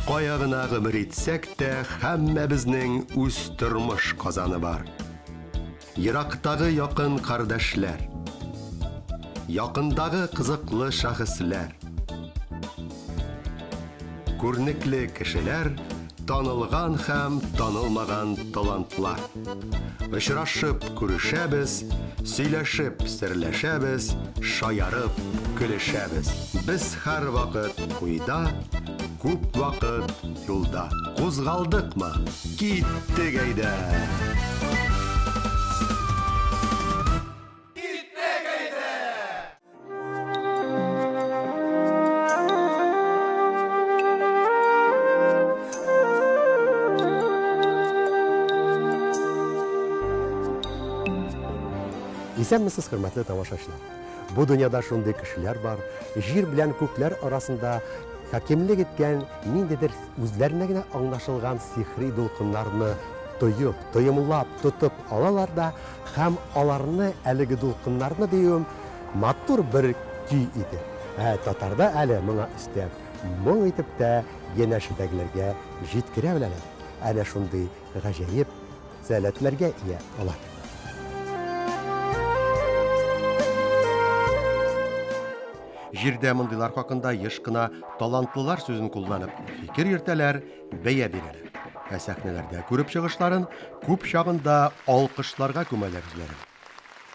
Кая гына гомер итсәк тә, һәммәбезнең үз тормыш казаны бар. Ерактагы якын кардәшләр, якындагы кызыклы шәхесләр, күрнекле кешеләр, танылган һәм танылмаган талантлар. Очрашып күрешәбез, сөйләшеп серләшәбез, шаярып көлешәбез. Без һәр вакыт куйда, күп вакыт юлда. Кузгалдыкмы? Киттек әйдә! Исәнмесез, хөрмәтле тамашачылар. Бу дөньяда шундый кешеләр бар, җир белән күкләр арасында хакимлек иткән ниндидер үзләренә генә аңлашылган сихри дулкыннарны тоеп, тоемлап тотып алалар да, һәм аларны әлеге дулкыннарны диюем матур бер көй иде. Татарда әле моңа өстәп, моң итеп тә янәшәдәгеләргә җиткерә беләләр. Әнә шундый гаҗәеп сәләтләргә ия алар. Җирдә мондыйлар хакында еш кына талантлылар сүзен кулланып, фикер йөртәләр, бәя бирәләр. Сәхнәләрдә күреп чыгышларын күп чагында алкышларга күмәләр үзләрен.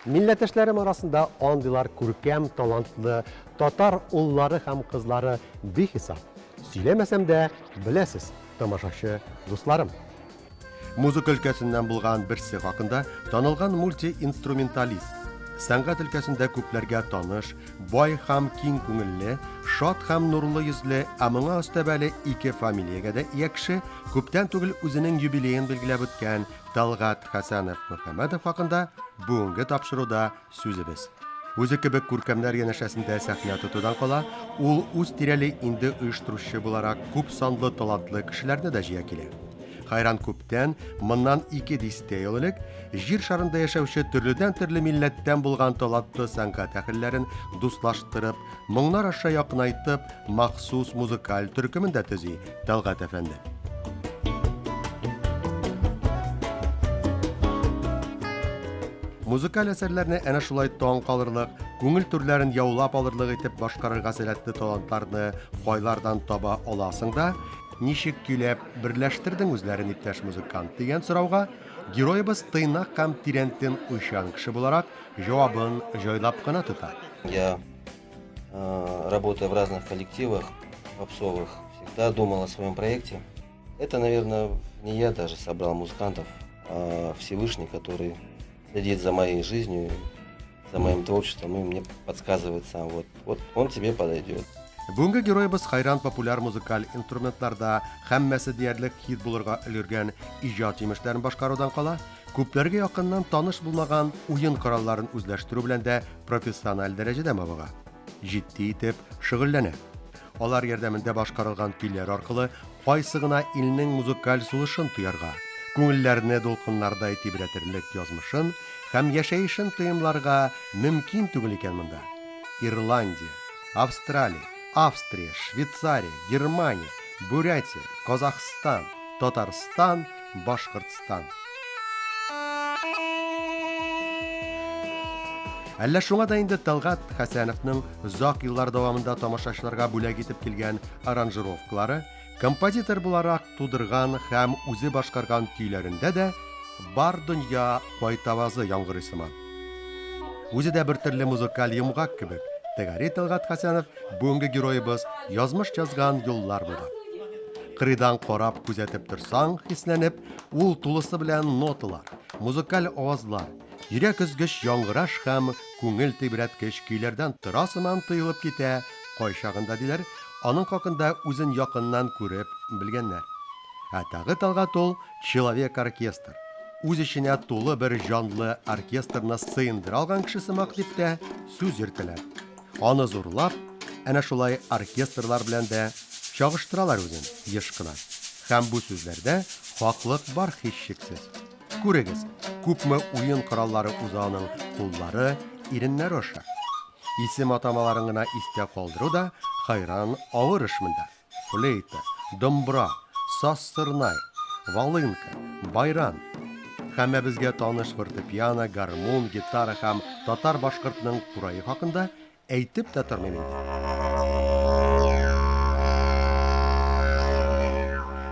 Милләттәшләрем арасында андыйлар күркәм, талантлы татар уллары һәм кызлары бихисап. Сөйләмәсәм дә беләсез, тамашачы дусларым. Музыка өлкәсеннән булган берсе хакында танылган мульти-инструменталист. Сәнгать өлкәсендә күпләргә таныш, бай һәм киң күңелле, шат һәм нурлы йөзле, ә моңа өстәбәле ике фамилиягә дә ия кеше, күптән түгел үзенең юбилеен билгеләп үткән Талгат Хәсәнов Мөхәммәдов хакында бүгенге тапшыруда сүзебез. Үзе кебек күркәмнәр янәшәсендә сәхнә тотудан кала, ул үз тирәле инде оештыручы буларак күп санлы талантлы кешеләрне дә җыя килә. Хайран күптән, моннан 2 дистә ел элек, җир шарында яшәүче төрледән-төрле милләттән булган талантлы сәнгать әһелләрен дуслаштырып, моңнар аша якынайтып, махсус музыкаль төркемен дә төзи Талгат әфәнде. Музыкаль әсәрләрне әнә шулай таң калырлык, күңел түрләрен яулап алырлык итеп башкарырга сәләтле талантларны кайлардан таба аласың да, ничек көйләп берләштердең үзләрен иптәш музыкант дигән сорауга героебыз тыйнак һәм тирәнтен уйчан кеше буларак җавабын җайлап кына тота. Я, работая в разных коллективах попсовых, всегда думал о своем проекте. Это, наверное, не я даже собрал музыкантов, а Всевышний, который следит за моей жизнью, за моим творчеством и мне подсказывает сам. Вот он тебе подойдет. Бүгенге героебыз хайран популяр музыкаль инструментларда һәммәсе диярлек хит булырга өлгергән иҗат җимешләрен башкарудан кала, күпләргә якыннан таныш булмаган уен коралларын үзләштерү белән дә профессиональ дәрәҗәдә мавыга. Җитди итеп шөгыльләнә. Алар ярдәмендә башкарылган көйләр аркылы кайсы гына илнең музыкаль сулышын тоярга, күңелләрне дулкыннарда тибрәтерлек язмышын һәм яшәешен тоемларга мөмкин түгел икән монда. Ирландия, Австралия, Австрия, Швейцария, Германия, Бурятия, Казахстан, Татарстан, Башкортстан. Әллә шуңа да инде Талгат Хәсәновның озак еллар дәвамында тамашачыларга бүләк итеп килгән аранжировкалары, композитор буларак тудырган һәм үзе башкарган көйләрендә дә бар дөнья кайтавазы яңгырый сыман. Үзе дә бер төрле музыкаль йомгак кебек. Тәгари Талгат Хәсәнов бүгенге героебыз язмыш язган юллар була. Кырыйдан карап күзәтеп торсаң, хисләнеп, ул тулысы белән ноталар, музыкаль авазлар, йөрәк өзгеч яңгыраш һәм күңел тибрәткеч көйләрдән торасыман тоелып китә, кайчагында диләр, аның хакында үзен якыннан күреп белгәннәр. Тагы Талгат ул человек оркестр. Үз эченә тулы бер җанлы оркестрны сыендыра алган кеше сымак дип тә сүз йөртәләр. Аны зурлап, әнә шулай оркестрлар белән дә чагыштыралар үзен еш кына. Һәм бу сүзләрдә хаклык бар һичшиксез. Күрегез, күпме уен кораллары узаның куллары, иреннәр аша. Исем атамаларын гына истә калдыру да хайран авыр эш монда. Флейта, Домбра, саз-сырнай, волынка, байран. Һәммәбезгә таныш фортепиано, гармун, гитара һәм татар-башкортның турайы хакында әйтеп тә тормыйм инде.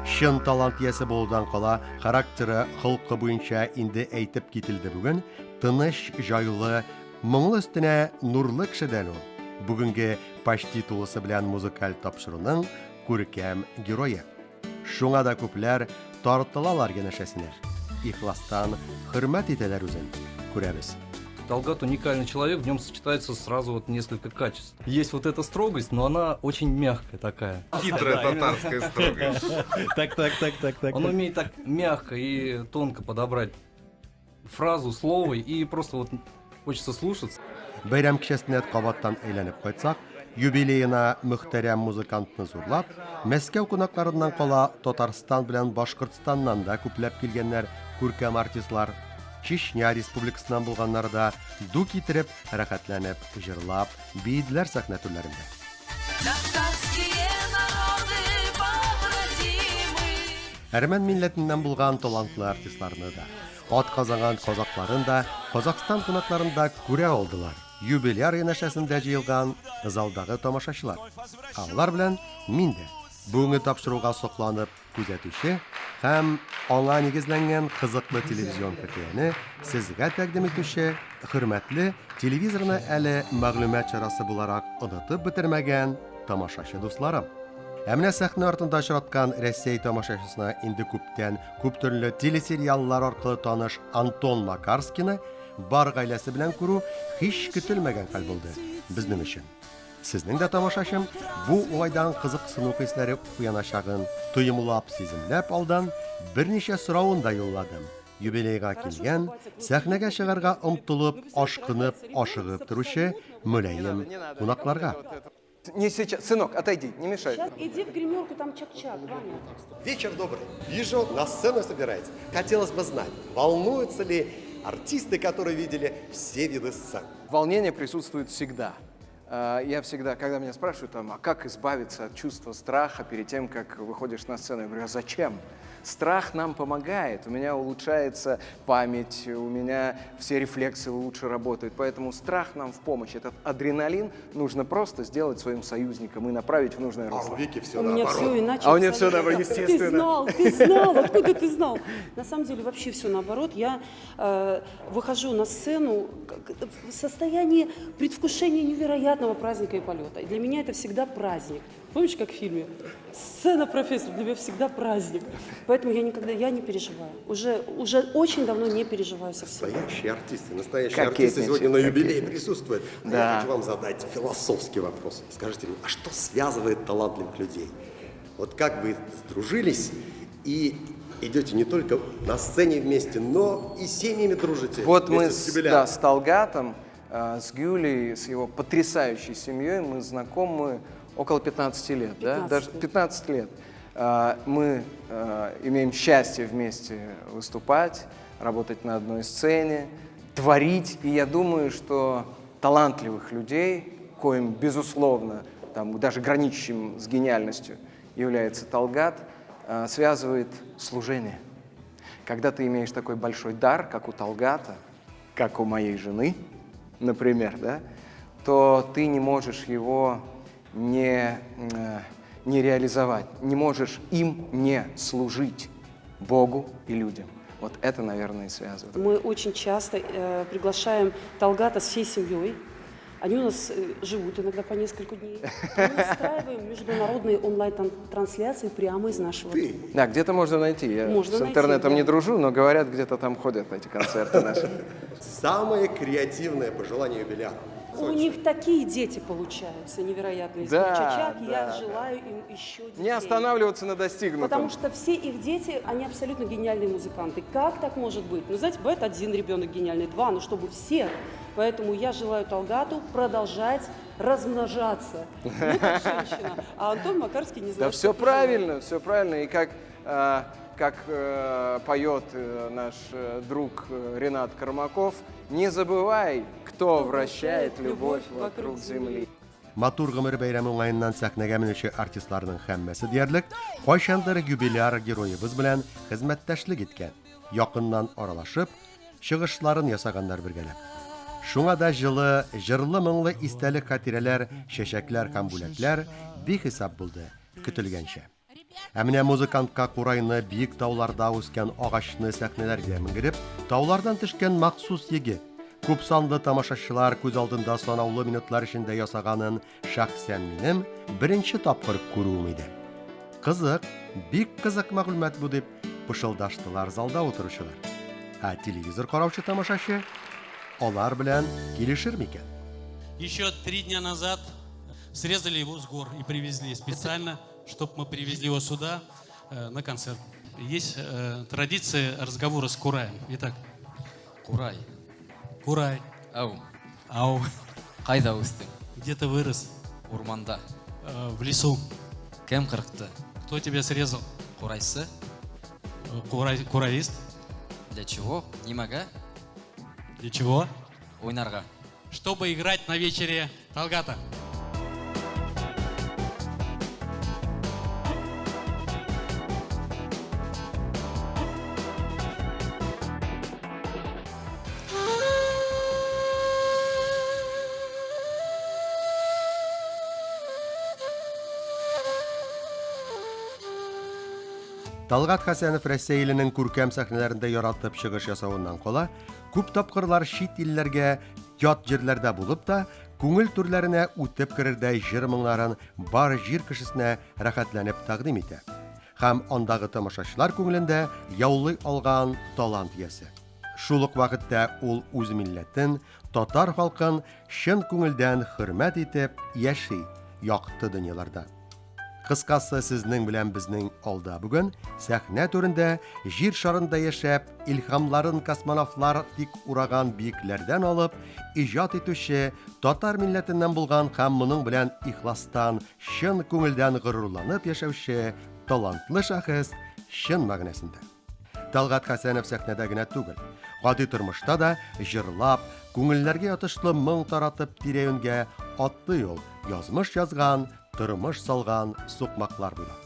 Чын талант иясе булудан кала, характеры, холкы буенча инде әйтеп кителде бүген, тыныч, җайлы, моңлы өстенә нурлы кешедән ул. Бүгенге почти тулысы белән музыкаль тапшыруның күркәм герое. Шуңа да күпләр тартылалар янәшәсенә. Ихластан хөрмәт итәләр үзен. Күрәбез. Талгат уникальный человек, в нем сочетается сразу вот несколько качеств. Есть вот эта строгость, но она очень мягкая такая. Хитрая татарская строгость. Так. Он умеет так мягко и тонко подобрать фразу, слово, и просто вот хочется слушаться. Бәйрәм кичәсенә кабаттан әйләнеп кайтсак, юбилеена мөхтәрәм музыкантны зурлап, Мәскәү кунакларыннан кала Татарстан белән Башкортстаннан да күпләп килгәннәр күркәм артистлар. Чечня республикасыннан булганнар да ду китереп, рәхәтләнеп, җырлап, бейдләр сәхнә түрләрендә. Әрмән милләтеннән булган талантлы артистларны да, атказанган казакларын да Казакстан кунакларында күрә алдылар. Юбиляр янәшәсендә җыелган залдагы тамашачылар. Алар белән мин дә бүгенге тапшыруга сокланып күзәтүче һәм аңа нигезләнгән кызыклы телевизион хикәяне сезгә тәкъдим итүче хөрмәтле телевизорны әле мәгълүмат чарасы буларак онытып бетермәгән тамашачы дусларым. Әмнә сәхнә артында очраткан Россия тамашачысына инде күп төрле телесериаллар аркылы таныш Антон Макарскийны бар гаиләсе белән күрү һич көтелмәгән хәл булды безнең өчен. Сезнең дә тамашачым бу уңайдан кызыксыну хисләре уяначагын тоемлап сиземләп алдан берничә сорауын да юлладым. Юбилейга килгән, сәхнәгә чыгарга омтылып, ашкынып, ашыгып торучы мөлаем кунакларга. Не сейчас. Сынок, отойди, не мешай. Сейчас иди в гримерку, там чак-чак, Ваня. Вечер добрый. Вижу, на сцену собираетесь. Хотелось бы знать, волнуются ли артисты, которые видели все виды сцен? Волнение присутствует всегда. Я всегда, когда меня спрашивают, а как избавиться от чувства страха перед тем, как выходишь на сцену, я говорю, а зачем? Страх нам помогает, у меня улучшается память, у меня все рефлексы лучше работают, поэтому страх нам в помощь. Этот адреналин нужно просто сделать своим союзником и направить в нужное русло. А у Вики все У меня наоборот. все иначе. А у нее все абсолютно. наоборот, естественно. Ты знал, откуда ты знал? На самом деле вообще все наоборот. Я выхожу на сцену в состоянии предвкушения невероятного праздника и полета. И для меня это всегда праздник. Помнишь, как в фильме? Сцена профессор, для меня всегда праздник. Поэтому я никогда не переживаю. Уже очень давно не переживаю совсем. Настоящие артисты сегодня на юбилее присутствуют. Да. Я хочу вам задать философский вопрос. Скажите мне, а что связывает талантливых людей? Вот как вы сдружились и идете не только на сцене вместе, но и семьями дружите? Вот мы вместе с юбиляром? с Талгатом, с Гюлей, с его потрясающей семьей, мы знакомы около 15 лет, 15 да? Даже 15 лет. Мы имеем счастье вместе выступать, работать на одной сцене, творить. И я думаю, что талантливых людей, коим, безусловно, там, даже граничащим с гениальностью является Талгат, связывает служение. Когда ты имеешь такой большой дар, как у Талгата, как у моей жены, например, да, то ты не можешь его не реализовать, не можешь им не служить Богу и людям. Вот это, наверное, и связывает. Мы очень часто приглашаем Талгата с всей семьей. Они у нас живут иногда по несколько дней. Мы устраиваем международные онлайн-трансляции прямо из нашего дома. Да, где-то можно найти. Я Можно с найти, интернетом да. не дружу, но говорят, где-то там ходят на эти концерты наши. Самое креативное пожелание юбиляра. У них такие дети получаются невероятные. из Да, Курчачак. да, Я да. желаю им еще детей. Не останавливаться на достигнутом. Потому что все их дети, они абсолютно гениальные музыканты. Как так может быть? Ну, знаете, бывает один ребенок гениальный, два, но чтобы все. Поэтому я желаю Талгату продолжать размножаться. Ну, как женщина. А Антон Макарский не знает, Да, все что пожелать. все правильно. И как поет наш друг Ренат Кормаков, не забывай, кто вращает любовь вокруг земли. матур гомер бәйрәме уңаеннан сәхнәгә менүче артистларның һәммәсе диярлек кайчандыр юбиляр героебыз белән хезмәттәшлек иткән, якыннан аралашып, чыгышларын ясаганнар бергәләп. Шуңа да җылы, җырлы-моңлы истәлек хатирәләр, чәчәкләр һәм бүләкләр бихисап булды, көтелгәнчә. Ә менә музыкантка курайны биек тауларда үскән агачны сәхнәләргә менгереп, таулардан төшкән махсус егет, күп санлы тамашачылар күз алдында санаулы минутлар эчендә ясаганын шәхсән минем беренче тапкыр күрүем иде. Кызык, бик кызык мәгълүмат бу дип пышылдаштылар залда утыручылар. Ә телевизор караучы тамашачы алар белән килешер микән? Еще 3 дня назад срезали его с гор и привезли специально, чтобы мы привезли его сюда на концерт. Есть традиция разговора с Кураем. Итак, Курай. Курай, Ау. ау, Қайда өстің? где ты вырос? Урманда. В лесу. Кем қырықты? Кто тебя срезал? Курайсы? Кураист. Для чего? Нимага? Для чего? Ойнарға. Чтобы играть на вечере Талгата. Талгат Хәсәнов Россия иленең күркәм сәхнәләрендә яратып чыгыш ясавыннан кала, күп тапкырлар чит илләргә, ят җирләрдә булып та, күңел түрләренә үтеп керердәй җыр-моңнарын бар җир кешесенә рәхәтләнеп тәкъдим итә. Һәм андагы тамашачылар күңелендә яулый алган талант иясе. Шул ук вакытта ул үз милләтен, татар халкын чын күңелдән хөрмәт итеп яши якты дөньяларда. Кыскасы, сезнең белән безнең алда бүген сәхнә түрендә җир шарында яшәп, илһамларын космонавтлар тик ураган биекләрдән алып, иҗат итүче татар милләтеннән булган һәм моның белән ихластан, чын күңелдән горурланып яшәүче талантлы шәхес чын мәгънәсендә. Талгат Хәсәнов сәхнәдә генә түгел, гади тормышта да җырлап, күңелләргә ятышлы моң таратып тирәюнгә атты юл, язмыш язган, тормыш салган сукмаклар була.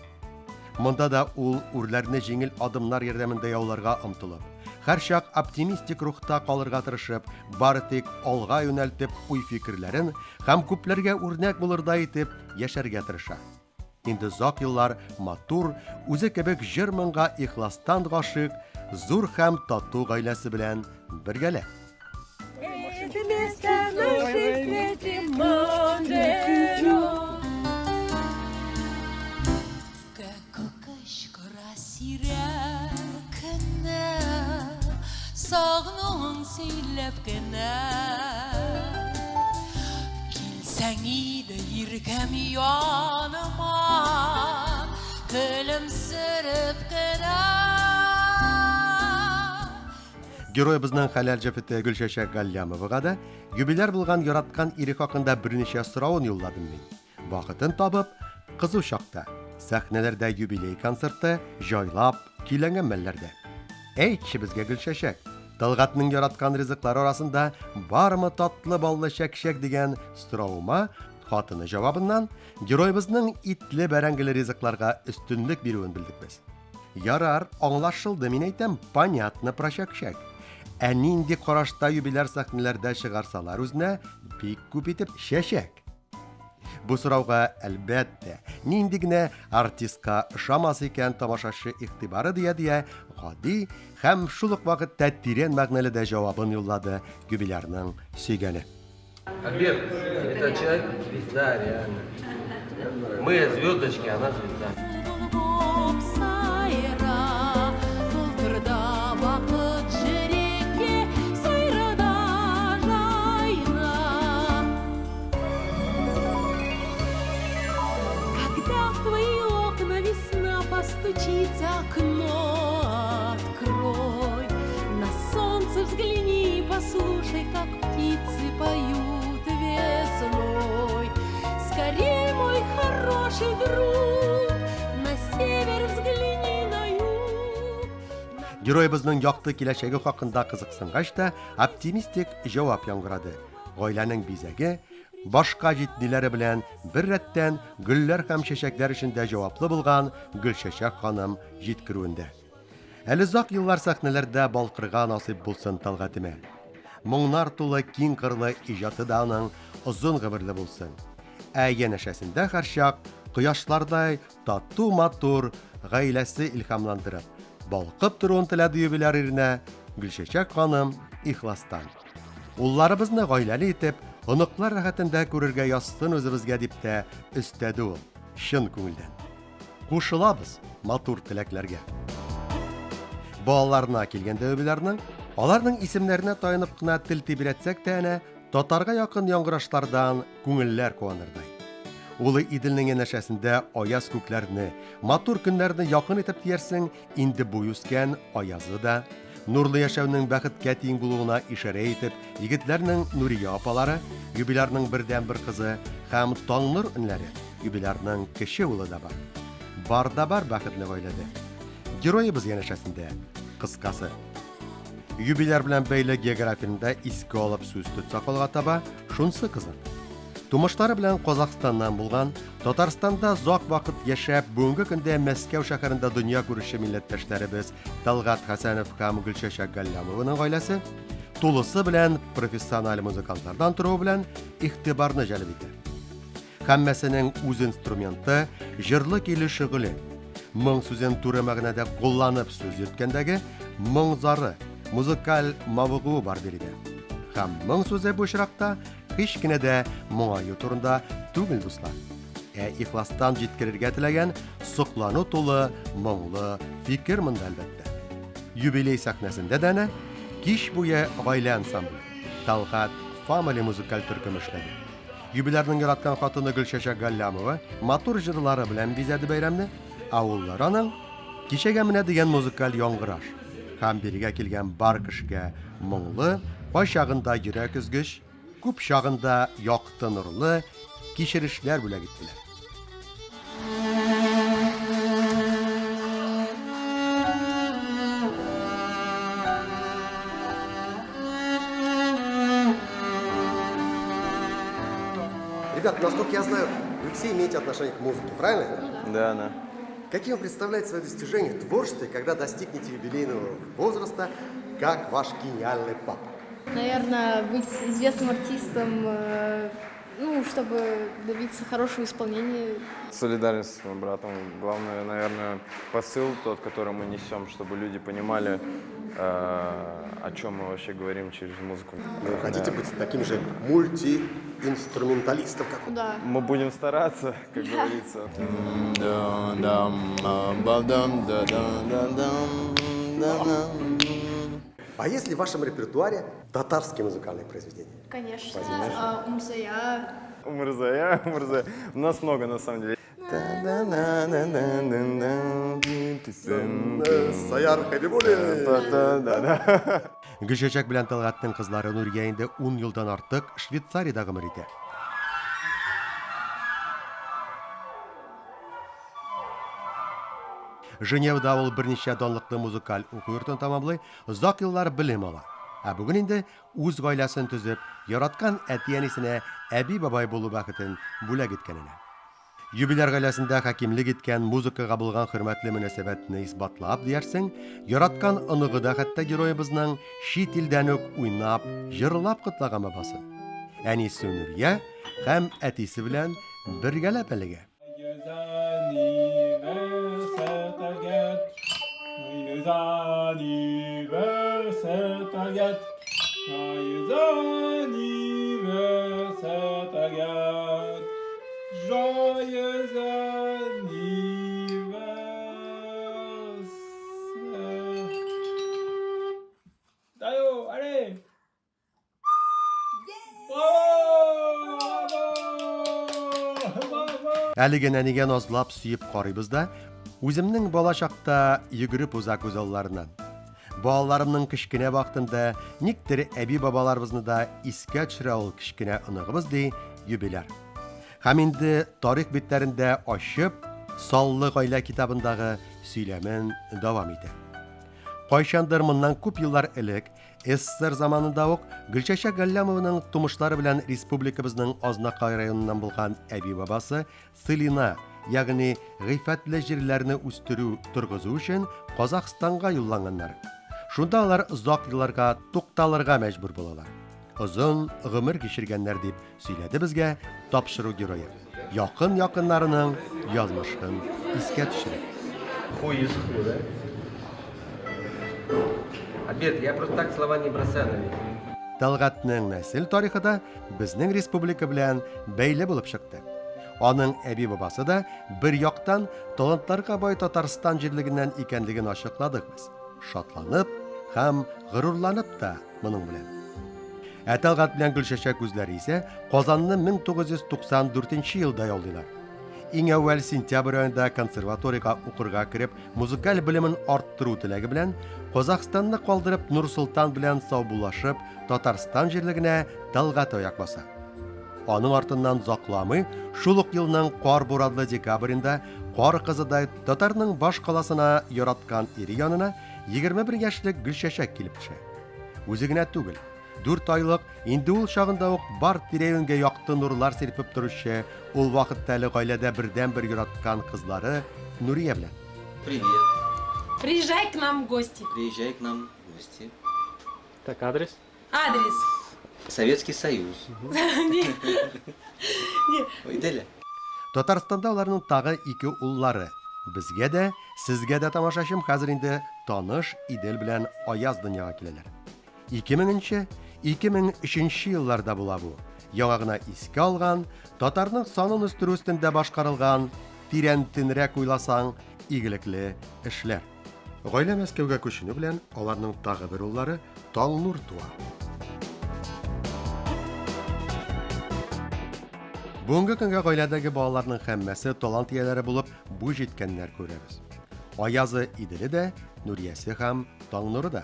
Монда да ул үрләрне җиңел адымнар ярдәмендә яуларга омтылып, һәрчак оптимистик рухта калырга тырышып, бары тик алга юнәлтеп уй фикерләрен һәм күпләргә үрнәк булырдай итеп яшәргә тырыша. Инде зак еллар матур, үзе кебек җыр-моңга ихластан гашык, зур һәм тату гаиләсе белән бергәлә. Sağlığın seylep gene Kilsen iyiydi yirkem yanıma Gülümsürüp gene Геройыбызның хәләл җәфете Гөлчәчәк Галлямовага да юбиляр булган яраткан ире хакында берничә соравын юлладым мин. Вакытын табып, кызу чакта сәхнәләрдә юбилей концерты җайлап киләнгән мәлләрдә. Әйтче безгә Гөлчәчәк, Талгатның яраткан ризыклары арасында бармы татлы баллы чәкчәк дигән соравыма хатыны җавабыннан геройыбызның итле бәрәңгеле ризыкларга өстенлек бирүен белдек без. Ярар, аңлашылды, мин әйтәм, понятно про чәкчәк. Ә нинди карашта юбиляр сәхнәләрдә чыгарсалар үзенә бик күп итеп чәчәк. Бу сорауга әлбәттә нинди генә артистка ошамас икән тамашачы игътибары дия гади һәм шул ук вакытта тирән мәгънәле дә җавабын юллады юбилярның сөйгәне. Альберт, это человек звезда, реально. Мы звездочки, она звезда. Постучится окно, открой, на солнце взгляни, послушай, как птицы поют весной. Скорей, мой хороший друг, на север взгляни, на юг. Геройыбызның якты киләчәге хакында кызыксынгач та оптимистик җавап яңгырады. Гаиләнең бизәге, башка җитдиләре белән бер рәттән гөлләр һәм чәчәкләр эшендә җаваплы булган Гөлчәчәк ханым җиткерүендә. Әле озак еллар сәхнәләрдә балкырга насыйп булсын Талгатемә. Моңнар тулы киң кырлы иҗаты да аның озын гомерле булсын. Ә янәшәсендә һәрчак кояшлардай тату матур гаиләсе илһамландырып, балкып торуын теләде юбиляр иренә Гөлчәчәк ханым ихластан. Улларыбызны гаиләле итеп, оныклар рәхәтендә күрергә язсын үзебезгә дип тә өстәде ул, чын күңелдән. Кушылабыз матур теләкләргә. Балаларына килгәндә юбилярның, аларның исемнәренә таянып кына тел тибрәтсәк тә әнә, татарга якын яңгырашлардан күңелләр куанырдай. Улы Иделнең янәшәсендә аяз күкләрне, матур көннәрне якын итеп диярсең, инде буй үскән аязы да, нурлы яшәүнең бәхеткә тиң булуына ишарә итеп, егетләрнең Нурия апалары, юбилярның бердән-бер кызы һәм Таңнур өнләре, юбилярның кече улы да бар. Бар да бар бәхетле гаиләдә. Героебыз янәшәсендә кыскасы. Юбиляр белән бәйле географиясында искә алып сүз тотсак алга таба, шунсы кызык. Тумыштары белән Казакъстаннан булган, Татарстанда зак вакыт яшәп, бүгенге көндә Мәскәү шәһәрендә дөнья күрүче милләттәшләребез Талгат Хәсәнов һәм Гөлчәчәк Галлямованың гаиләсе тулысы белән профессиональ музыкантлардан тору белән игътибарны җәлеп итә. Һәммәсенең үз инструменты, җырлы киле шөгыле, моң сүзен туры мәгънәдә кулланып сүз йөрткәндәге моң зары, музыкаль мавыгу бар биредә. Һәм моң сүзе бу очракта һич кенә дә моңаю турында түгел дуслар. Ихластан җиткерергә теләгән соклану тулы, моңлы фикер монда әлбәттә. Юбилей сәхнәсендә дә әнә кич буе гаилә ансамбле Талгат Family музыкаль төркем эшләде. Юбилярның яраткан хатыны Гөлчәчәк Галлямова матур җырлары белән бизәде бәйрәмне, ә уллар аның кичәгә менә дигән музыкаль яңгыраш һәм бирегә килгән бар кешегә моңлы, кайчагында йөрәк өзгеч, күп чагында якты нурлы кичерешләр бүләк иттеләр. Ребят, насколько я знаю, вы все имеете отношение к музыке, правильно? Да, да. Каким вы представляете свое достижение в творчестве, когда достигнете юбилейного возраста, как ваш гениальный папа? Наверное, быть известным артистом, чтобы добиться хорошего исполнения. Солидарность с своим братом. Главное, наверное, посыл тот, который мы несем, чтобы люди понимали, о чем мы вообще говорим через музыку. Вы хотите быть таким же мультиинструменталистом, как он? Да. Мы будем стараться, как говорится. А есть ли в вашем репертуаре татарские музыкальные произведения? Конечно. Конечно. Умзая. Умрзая. У нас много, на самом деле. Саяр Хабибули. Гөлчәчәк белән Талгатның кызлары Нурия инде 10 елдан артык Швейцариядә гомер итә. Женевада ул берничә данлыклы музыкаль уку йортын тәмамлый, озак еллар белем ала. Ә бүген инде үз гаиләсен төзеп, яраткан әти-әнисенә әби-бабай булу бәхетен бүләк иткәненә. Юбиляр гаиләсендә хакимлек иткән музыкага булган хөрмәтле мөнәсәбәтне исбатлап диярсең, яраткан оныгы да хәтта героебызның чит илдән үк уйнап, җырлап кытлаган бабасы. Әнисе Нурия һәм әтисе белән бергәләп әлегә. Әлеге нәнигә назлап сөеп карыйбыз да, үземнең балачакта йөгереп уза күз алларыннан. Балаларымның кечкенә вакытында никтер әби-бабаларыбызны да искә төшерә ул кечкенә оныгыбыз ди юбиляр. Һәм инде тарих битләрендә ачып, Саллы гаилә китабындагы сөйләмен дәвам итә. Кайчандыр моннан күп еллар элек СССР заманында ук Гөлчәчәк Галлямованың тумышлары белән республикабызның Азнакай районыннан булган әби бабасы Сылина, ягъни гыйффәтле җирләрне үстерү, торгызу өчен Казакъстанга юлланганнар. Шунда алар озак елларга тукталырга мәҗбүр булалар. Озын гомер кичергәннәр дип сөйләде безгә тапшыру герое. Якын-якыннарының язмышын искә төшерә. Альберт, я просто так слова не бросаю на ветер. Тәлгатның нәсел тарихы да безнең республика белән бәйле булып чыкты. Аның әби бабасы да бер яктан талантларга бай Татарстан җирлегеннән икәнлеген ачыкладык без. Шатланып һәм горурланып та моның белән. Тәлгат белән Гөлчәчәк үзләре исә Казанны 1994 елда яулыйлар. Иң әүвәл сентябрь аенда консерваториягә укырга кереп, музыкаль белемен арттыру теләге белән Казакъстанны калдырып Нур-Султан белән саубуллашып, Татарстан җирлегенә Тәлгат аяк баса. Аның артыннан закламый, шул ук елның кар бурадлы декабрендә кар кызыдай татарның баш каласына яраткан ире янына 21 яшьлек Гөлчәчәк килеп төшә. Үзе генә түгел, 4 айлык инде ул чагында ук бар тирәюнгә якты нурлар сирпеп торучы, ул вакытта әле гаиләдә бердән-бер яраткан кызлары Нурия белән. Привет. Приезжай к нам в гости. Приезжай к нам в гости. Так, адрес? Адрес. Советский Союз. Ой, Деля. Татарстанда аларның тагы 2 уллары. Безгә дә, сезгә дә тамашачым хәзер инде таныш Идел белән Аяз дөньяга киләләр. 2000-2003 елларда була бу. Яңа гына искә алган, татарның санын үстерү өстендә башкарылган, тирән төнрәк уйласаң, игелекле эшләр. Гаилә Мәскәүгә күченү белән аларның тагы бер уллары Таңнур туа. Бүгенге көнгә гаиләдәге балаларның һәммәсе талант ияләре булып бу җиткәннәр күрәбез. Аязы Иделе дә, Нуриясе һәм Таңнуры да.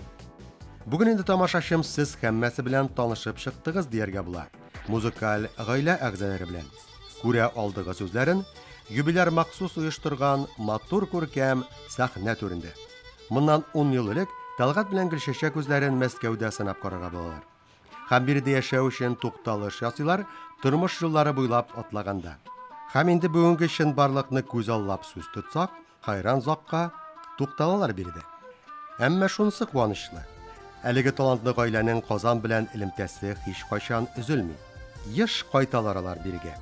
Бүген инде тамашачым сез һәммәсе белән танышып чыктыгыз дияргә була. Музыкаль гаилә әгъзалары белән. Күрә алдыгы сүзләрен юбилар махсус оештырган матур күркәм сәхнә түрендә. Моннан 10 ел элек Тәлгат белән Гөлчәчәк үзләрен Мәскәүдә сынап карарга булалар. Һәм биредә яшәү өчен тукталыш ясыйлар, тормыш юллары буйлап атлаганда. Һәм инде бүгенге чынбарлыкны күз аллап сүз тотсак, хайран закка тукталалар биредә. Әмма шунысы куанычлы. Әлеге талантлы гаиләнең Казан белән элемтәсе һич кайчан üzülми. Еш кайталар алар биргә.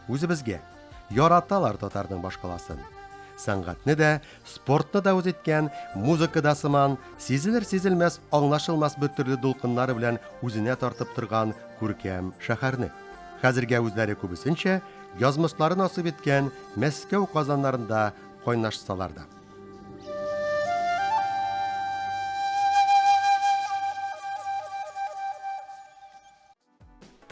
Үзебезгә яраталар татарның башкаласын. Сәнгатьне дә, спортны да үз иткән, музыкада сыман, сизелер-сизелмәс, аңлашылмас бер төрле дулкыннары белән үзенә тартып торган күркәм шәһәрне. Хәзергә үзләре күбесенчә язмышларын асып иткән Мәскәү казаннарында кайнашсалар да.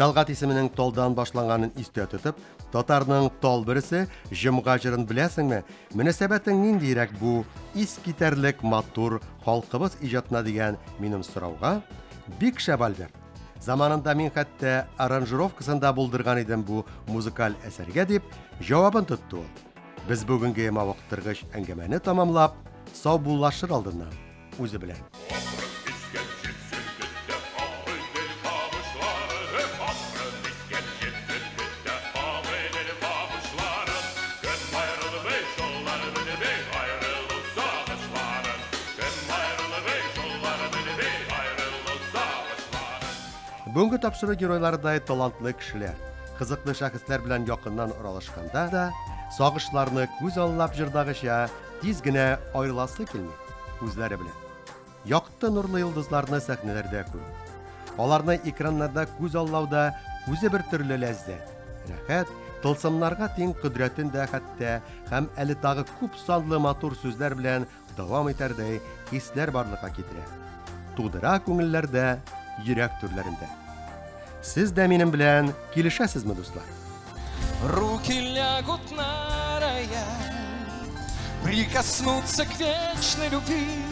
Тәлгат исеменең талдан башланганын истә тотып, татарның тал берсе җомга җырын беләсеңме? Мөнәсәбәтең ниндирәк бу искитәрлек матур халкыбыз иҗатына дигән минем сорауга бик шәп Альберт. Заманында мин хәтта аранжировкасында булдырган идем бу музыкаль әсәргә дип җавабын тотты ул. Без бүгенге мавыктыргыч әңгәмәне тәмамлап, саубуллашыр алдыннан үзе белән. Бүгенге тапшыру геройларыдай талантлы кешеләр, кызыклы шәхесләр белән якыннан уралашканда да, сагышларны күз аллап җырдагыча тиз генә аерыласы килми үзләре белән. Якты нурлы йолдызларны сәхнәләрдә күр. Аларны экраннарда күз аллауда үзе бер төрле ләззәт, рәхәт, тылсымнарга тиң кодрәтен дә хәтта һәм әле тагы күп санлы матур сүзләр белән дәвам итәрдәй хисләр барлыкка китерә. Тудыра күңелләрдә, йөрәк төрләрендә. Сез дә минем белән килешәсезме, дуслар? Руки лягут на рояль, прикоснуться к вечной любви,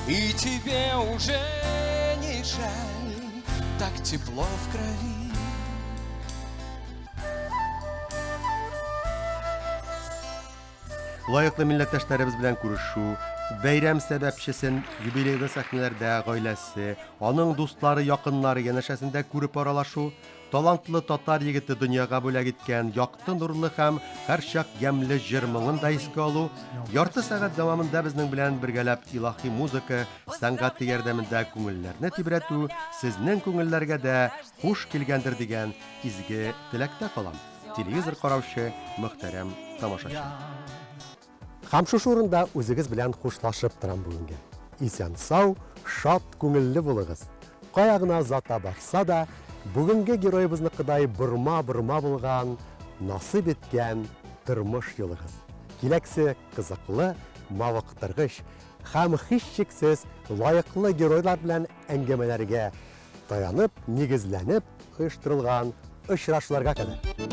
и тебе уже не жаль, так тепло в крови. лайыклы милләттәшләребез белән күрешү, бәйрәм сәбәпчесен юбилейлы сәхнәләрдә гаиләсе, аның дуслары, якыннары янәшәсендә күреп аралашу, талантлы татар егете дөньяга бүләк иткән якты нурлы һәм һәрчак ямьле җыр моңын да искә алу, ярты сәгать дәвамында безнең белән бергәләп илаһи музыка, сәнгате ярдәмендә күңелләрне тибрәтү сезнең күңелләргә дә хуш килгәндер дигән изге теләктә калам. Телевизор караучы мөхтәрәм тамашачы. Һәм шушы урында үзегез белән хушлашып торам бүгенгә. Исән сау, шат күңелле булыгыз. Кая гына зата барса да, бүгенге героебызныкыдай борма-борма булган, насыйп иткән тормыш юлыгыз. Киләксе кызыклы, мавыктыргыч һәм һичшиксез лайыклы геройлар белән әңгәмәләргә таянып, нигезләнеп оештырылган очрашуларга кадәр.